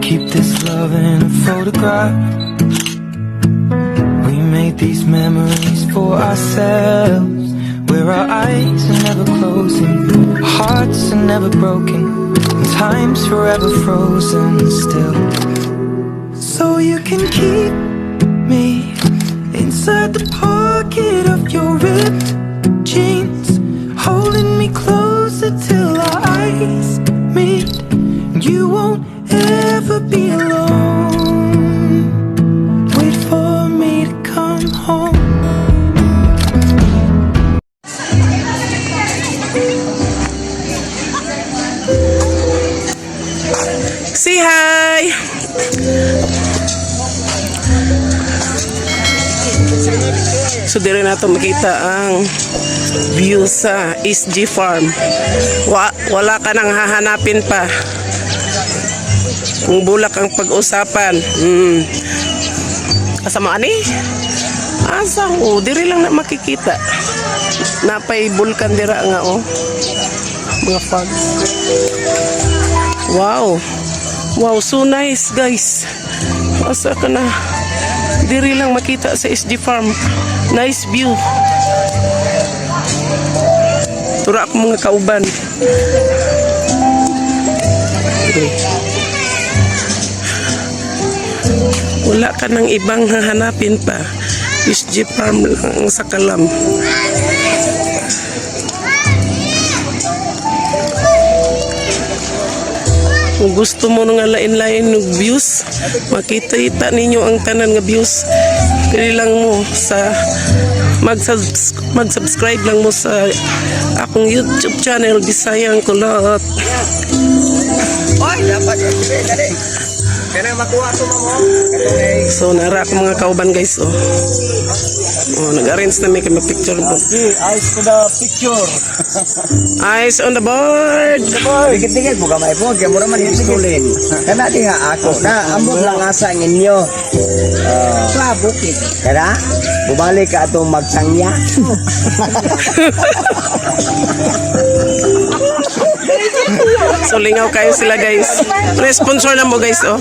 Keep this love in a photograph. We made these memories for ourselves, where our eyes are never closing, hearts are never broken, and time's forever frozen still. So you can keep me inside the pocket of your ripped jeans, holding me closer till our eyes meet. You won't ever be alone. Wait for me to come home. Say hi! So dire nato makita ang view sa SG Farm. Wala ka nang hahanapin pa. Kung bulak ang pag-usapan. Kasama ani? Asa o, dire lang na makikita. Napay bulkan dira nga o. Mga fogs. Wow. Wow, so nice guys. Asa ka na? Diri lang makita sa SG Farm. Nice view. Tura ako mga kauban. Wala ka ng ibang hahanapin pa. SG Farm lang sa Kalam. Kung gusto mo nga lain-lain ng views, makita-ita ninyo ang tanan nga views. Kailang mo sa mag-subscribe lang mo sa akong YouTube channel, Bisayang Kulot. Oy, dapat kana makuha to mo. So nara ako mga kauban guys oh. Oh, nag-arrange na may picture po. Eyes to the picture. Eyes on the board. Dikit-dikit mo kamay po, kaya mo naman histulin. Kana di nga ako, na ambot lang asa ang inyo. Bukit. Kana, bumalik ka atong magsangya. So lingaw kayo sila guys. Sponsor na mo guys oh.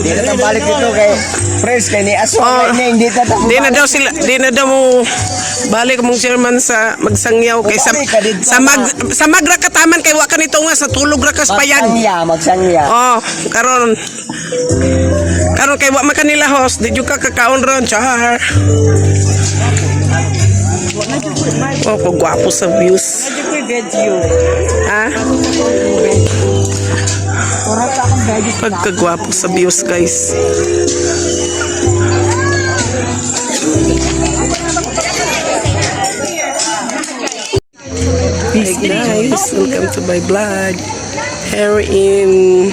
Di na balik dito kay Pres kay ni Aso hindi ta Di na daw sila, di na daw mo balik mong chairman sa magsangyaw kay sa magra kataman kay wa kanito nga sa tulog ra kas payag. Magsangya. Oh, karon kay wa man kanila host, di jud ka kakaon ron, char. Oh, pagwapo sa views. Ha? Pagkagwapo sa views guys. Hey guys, welcome to my vlog here in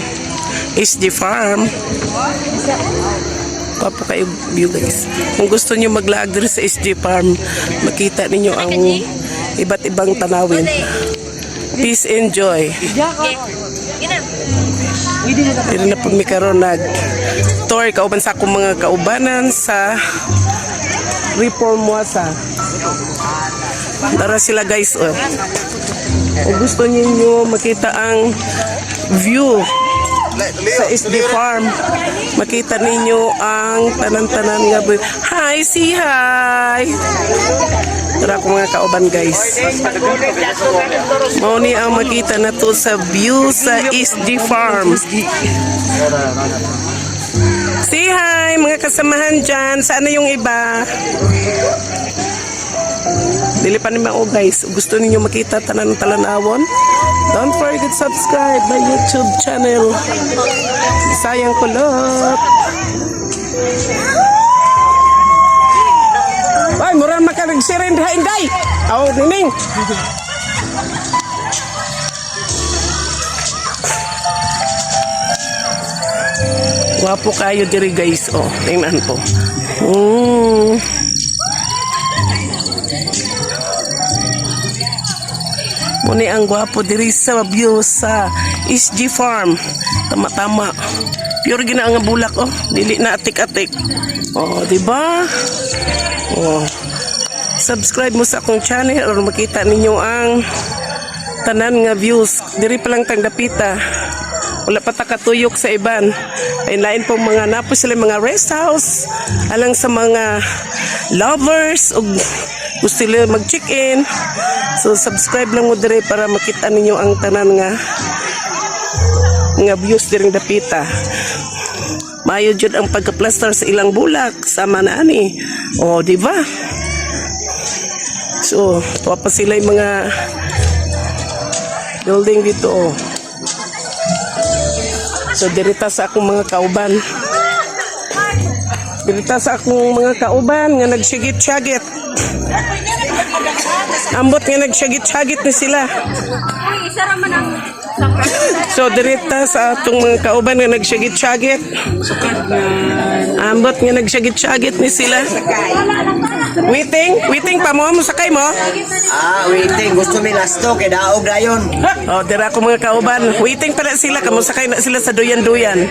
SG Farm. Papo kayo view guys. Kung gusto niyo mag-vlog dito sa SG Farm, makita ninyo ang iba't ibang tanawin. Peace and joy. Dito na pag may karoon nag-tour kauban sa akong mga kaubanan sa Reform Wasa. Tara sila guys oh. Kung gusto niyo makita ang view sa SG Farm, makita ninyo ang tanan-tanan nga boy. Hi, say hi. Tara ko mga kauban guys. Mao ni ang makita na to sa view sa SG Farm. Say hi mga kasamahan dyan. Saan na yung iba? Dili pa naman ako guys. Gusto niyo makita tanan-talanawon? Don't forget to subscribe my YouTube channel. Bisayang Kulot. Ay, murang makaragsirin ha inday. Aw, nining. Wapo kayo diri guys. Oh, tingnan po. Muni ang gwapo diri sa view sa SG Farm. Tama-tama. Pure gina ang bulak oh. Dili na atik-atik. Oh, di ba? Oh. Subscribe mo sa akong channel or makita ninyo ang tanan nga views. Diri pa lang tang dapita. Wala pa takatuyok sa iban. Ay lain pong mga napo sila mga rest house. Alang sa mga lovers o gusto nila mag-check-in. So subscribe lang mo dire para makita ninyo ang tanan nga views diring dapita. Mayo jud ang pagka-plaster sa ilang bulak sama na ani. O di ba? So, tuwa pa sila yung mga building dito. Oh. So, dirita sa akong mga kauban. Dirita sa akong mga kauban nga nagsigit-sagit. Ambot nga nagsigit-sagit ni sila. So, dirita sa atong mga kauban nga nagsigit-sagit. Ambot nga nagsigit-sagit ni sila. Waiting pa mo, musakay mo? Waiting. Gusto mi lasto kay daog dayon. Oh, dira ko mga kauban. Waiting pa na sila, kamusakay na sila sa duyan-duyan.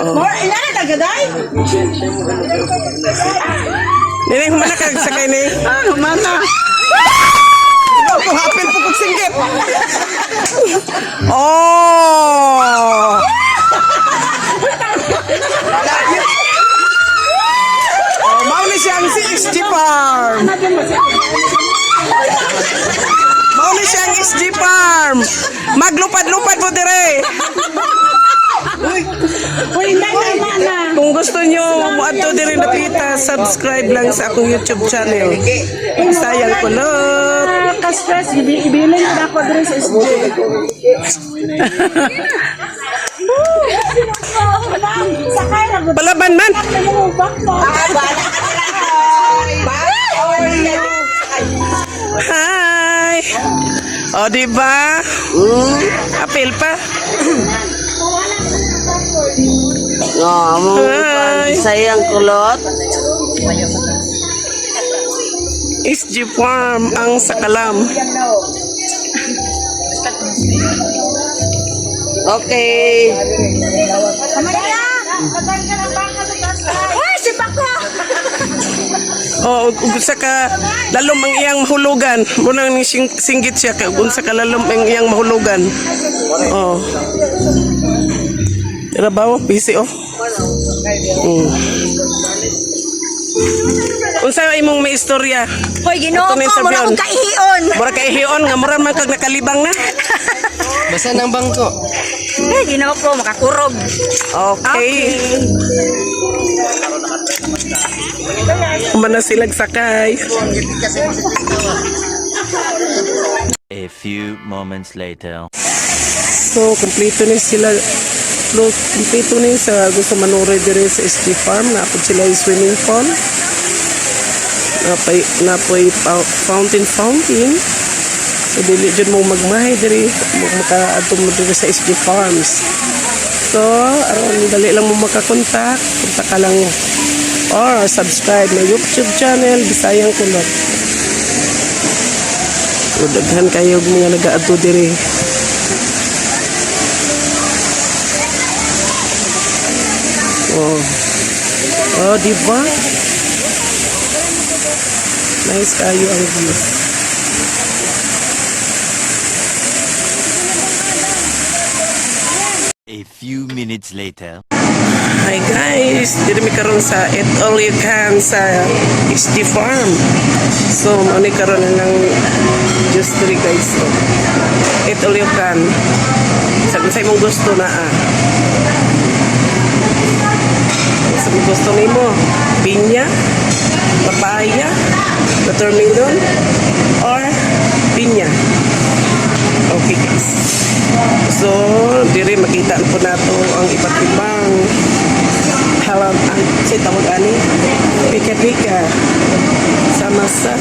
More ilan tagaday? Nini, humana ka sakay ni? Humana. Ako, hapil po kong singgit. Oh! Oh, mauli siyang si SG Farm. Mauli siyang SG Farm. Maglupad-lupad po dire. Uy, naman na. Kung gusto nyo ato din napita, subscribe lang sa akong YouTube channel. Sayang kulot. Ka-stress, ibilin ko ako din sa SJ. Sakay na. Palaban man. Hi. O, diba? Apil pa. Hi. Sayang kulot. SG Farm ang Sakalam. Okay. Uy, si Pako! O, unsa ka lalom ang iyang mahulugan. Muna ni singgit siya kay unsa ka lalom ang iyang mahulugan. Oh. Trabaho, busy oh. Unsa imong may istorya? Hoy, Ginoo Ito na ko, mura interview. akong kaihion. Mura kay hiyon nga mura man kag nakalibang na. Basta ng bangko. Eh, Ginoo ko, makakurog. Okay. Mana silag sakay. A few moments later. So, kompleto ni sila. Kompleto ni sa gusto manure dire sa SG Farm. Napod sila yung swimming pool. Napoy fountain. So, dili dyan mo magmahay dire. Maka-ato mo dire sa SG Farms. So, aron dali lang mo makakontak. Punta ka lang or subscribe na YouTube channel Bisayang Kulot. So, daghan kayo mga nag-aadto dire. Oh, di ba? Nice kayo ang view. A few minutes later. Hi guys, dito mi karon sa Eat All You Can sa SG Farm. So, mani karon ng just three guys. So, Eat All You Can. Sa imong gusto na Sa imong gusto nimo, pinya, papaya, watermelon, or pinya. Okay guys. So, diri makita po nato ang iba't ibang halam ang tawag ani pika-pika sama sa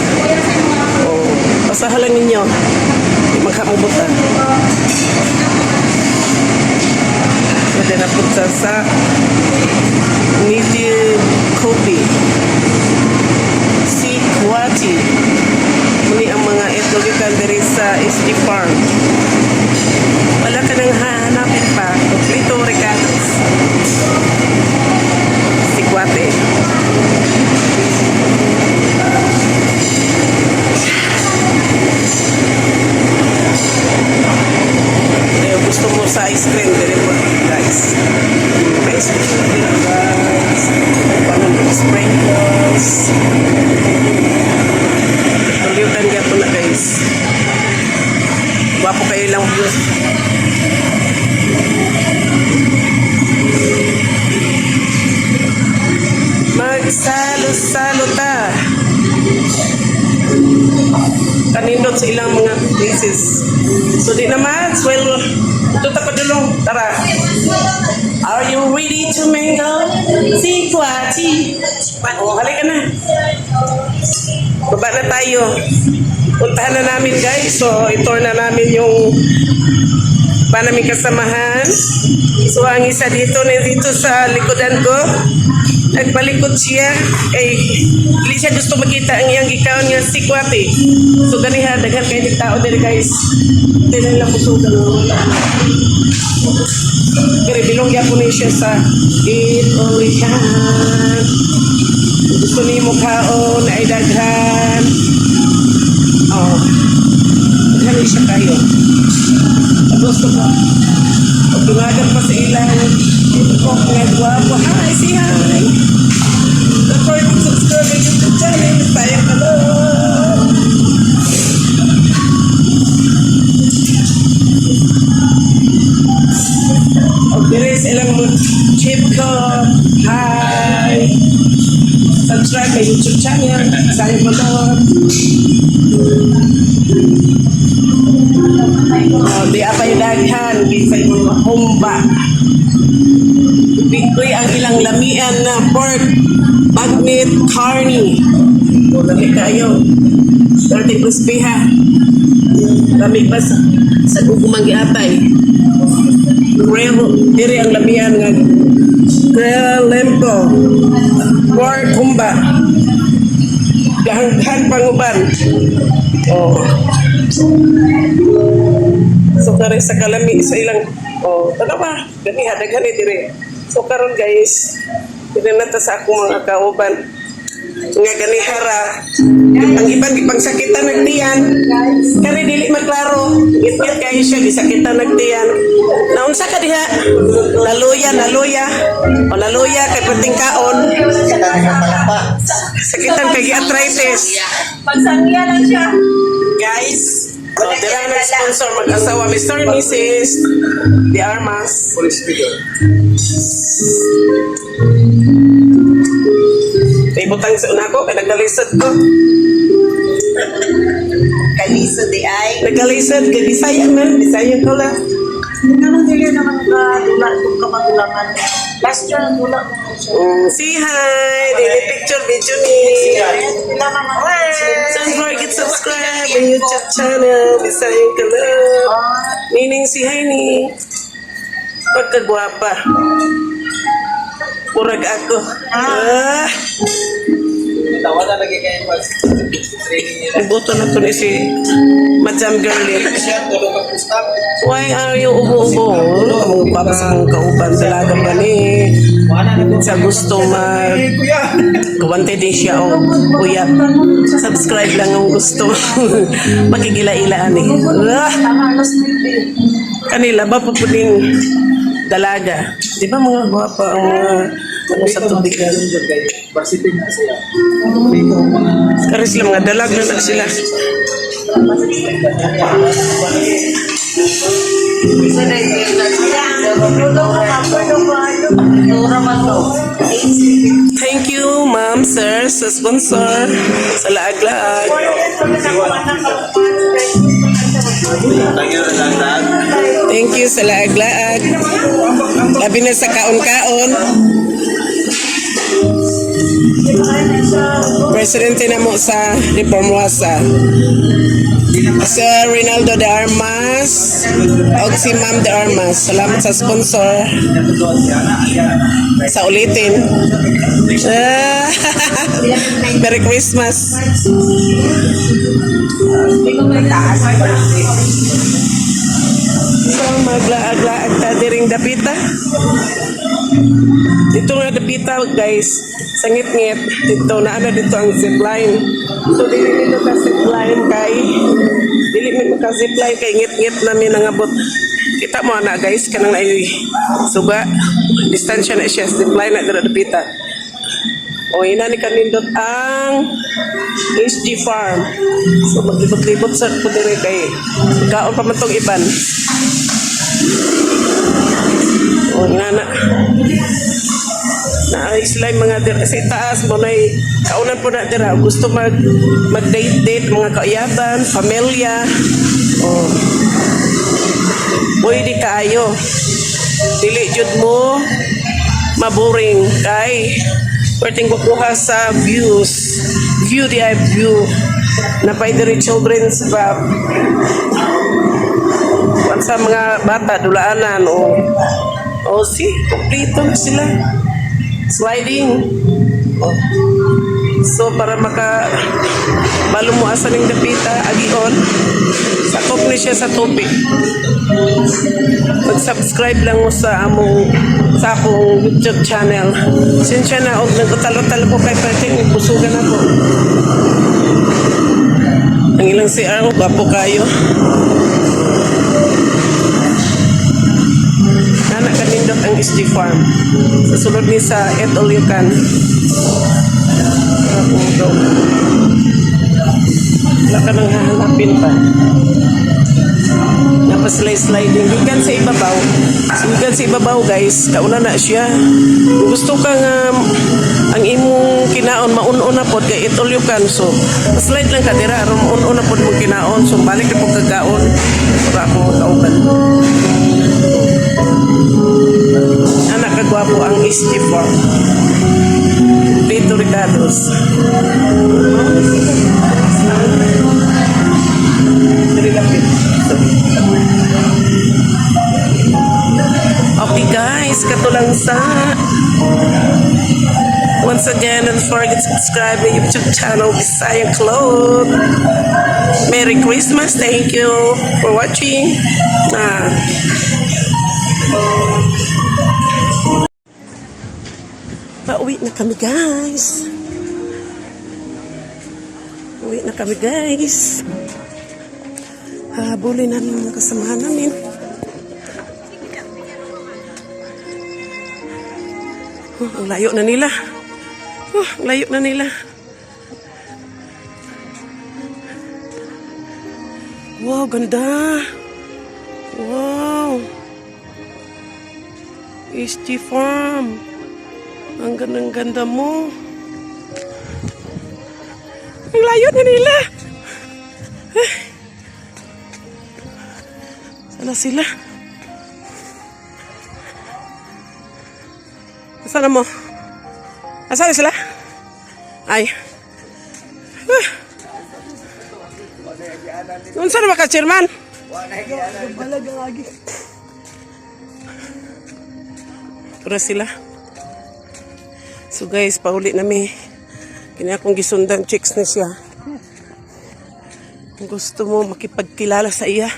pasahalan ninyo magkamubutan. Pwede na po sa medium coffee si Kuwati muli ang mga ito gikan diri sa SG Farm. Wala ka nang hahanapin pa. Complito recados. Si Kuwate. Kaya gusto mo sa ilang views. Magsalo-salo ta. Kanindot sa ilang mga places. So di naman, well, ito tapadulong. Tara. Are you ready to mingle? Si Kwati. O, halika na. Baba na tayo. Puntahan na namin guys. So, itour na namin yung namin kasamahan. So, ang isa dito sa likodan ko. Nagpalikot siya. Hindi siya gusto makita ang iyang ikaw niya si Kwati. So, ganiha, daghan kayo ng tao din guys. Hindi na lang pusugan. Pero bilongya po niya siya sa Eat All We Can. Gusto niyo mukhaon ay daghan. Oh. Daghan siya kayo. Gusto ko. Tumagan pa sa ilang. Ito ko mga guwapo. Hi, say hi. Don't forget to subscribe to YouTube channel. Sayang hello. There is ilang chip ko. Hi. Subscribe my YouTube channel. Sayang hello. Di apa yung daghan, di sa yung humba. Bigkoy ang ilang lamian na pork magnet carne. O, lami kayo. 30 crispy ha. Lami pa sa gugumang giatay. Grill, diri ang lamian nga. Grill lempo. Pork humba. Gahanghan panguban. Oh. So kare sa kalami sa ilang tanawa gani daghan dire. So karon guys, pinanata sa akong mga kauban nga ganihara ang iban ipangsakitan nagtiyan kare dili maklaro git-git kay siya gisakitan nagtiyan naunsa ka diha laluya o laluya kay patingkaon sakitan kay arthritis Pagsangya lang siya. guys. Dira na sponsor mag-asawa Mr. and Mrs. The Armas. Ibutang sa una ko, kaya nagkalisod ko. Kalisod di ay. Nagkalisod, kaya Bisaya man, Bisaya ko lang. Naman dili naman ka dula kung kamagulaman. Last year ang dula ko siya. Say hi! Daily picture video ni. Wala naman. Don't forget subscribe my YouTube channel. Bisaya ko lang. Nining si hi ni. Pagkagwapa. Murag ako. Tawanan lagi kayo mas training. Ibuto na to ni si Madam Girlie. Siya tulog ang stop. Why are you ubo-ubo? Mga papa sa mga kauban talaga ba ni? Sa gusto gawante din siya o uyap. Subscribe lang ang gusto. Makigila-ilaan eh. Kanila ba pa po din dalaga? Di ba mga guwapa ang mga sa tubigan? Basitin na siya. Karis lang mga dalag na sila. Thank you, ma'am, sir, sa sponsor sa laag-laag. Thank you sa laag-laag. Labi na sa kaon-kaon. Presidente na mo sa Reformwasa. Sir Rinaldo de Armas o si Ma'am de Armas. Salamat sa sponsor. Sa ulitin. Merry Christmas. So, maglaag-laag ta diring dapita. Dito nga dapita guys, sa ngit-ngit. Dito na dito ang zipline. So dili nito ka zipline kay ngit-ngit namin nangabot. Kita mo na guys kanang ay suga. Distansya na siya zipline na dito dapita. O ina ni kanindot ang HG Farm. So maglibot-libot sa kudiri kay kaon pa man tong iban. O ina na. Na sila yung mga dira sa taas mo na kaunan po na dira. Gusto mag-date-date mga kaayaban, pamilya. O pwede kaayo. Dili jud mo maboring kay pwedeng kukuha sa view di ay view na pwede rin children's ba sa mga bata dulaanan o si kompleto sila sliding so para maka malumuasan ng dapita agion sakop ni siya sa tubig. Mag-subscribe lang mo sa akong YouTube channel. Sinsya na og nagutalo-talo ko kay pwedeng busugan ako. Ang ilang CR, gwapo kayo. Nana kanindot ang SG Farm. Sa sulod ni sa Eat All You Can. Wala ka nang hahanapin pa. Sliding gikan sa ibabaw. Gikan sa ibabaw guys, kauna na siya. Kung gusto ka nga ang imong kinaon maun-una pod kay Eat All You Can, so slide lang ka dira aron maun-una pod mo kinaon, so balik na pud kagaon para ako kauban. Anak kagwapo ang SG Farm. Lito Ricardos. Okay guys, katulang sa once again, don't forget to subscribe my YouTube channel Bisaya Club. Merry Christmas, thank you for watching. Pauwi na kami guys. Uwi na kami guys. Habulin namin mga kasamahan namin. Ang layo na nila. Ang layo na nila. Wow, ganda. Wow. SG Farm. Ang ganda mo. Ang layo na nila. Sana sila? Sana mo? Asan sila? Ay. Unsa na maka chairman? Tura sila. So guys, pauli nami. Kini akong gisundan chicks na siya. Kung gusto mo makipagkilala sa iya,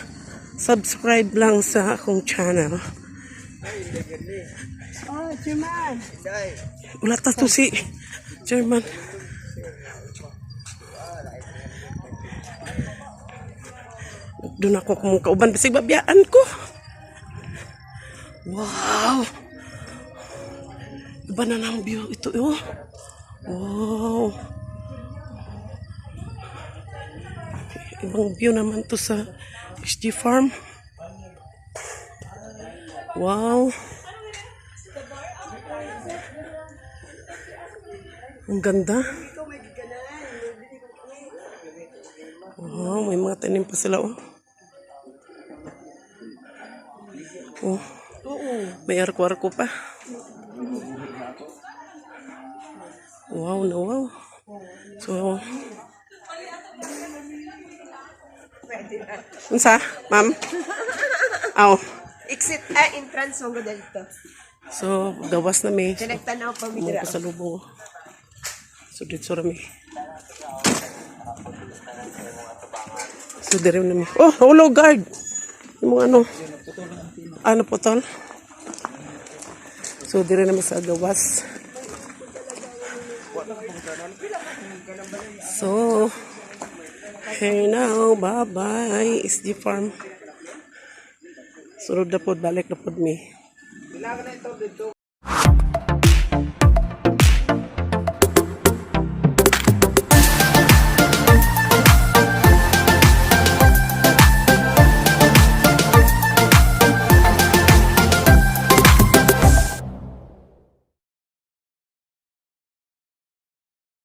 subscribe lang sa akong channel. Oh, Chairman. Ulat na to si Chairman. Doon ako kung kauban basig babiyaan ko. Wow. Iba na ng view ito. Oh. Wow. Ibang view naman to sa SG Farm. Wow. Ang ganda. Wow, may mga tanim pa sila, oh. Oh. May arko-arko pa. Wow, no, wow. So, unsa, ma'am? Aw. Exit, entrance mo dito. So, gawas na may. Tinagtanaw pa mi Mga pasalubong. So, dito rami. So, dire na may. Oh, hello, guard. Yung mga ano. Ano putol? So, dire na may sa gawas. So, hey now, bye-bye. SG Farm. Sunod na po, balik na po mi.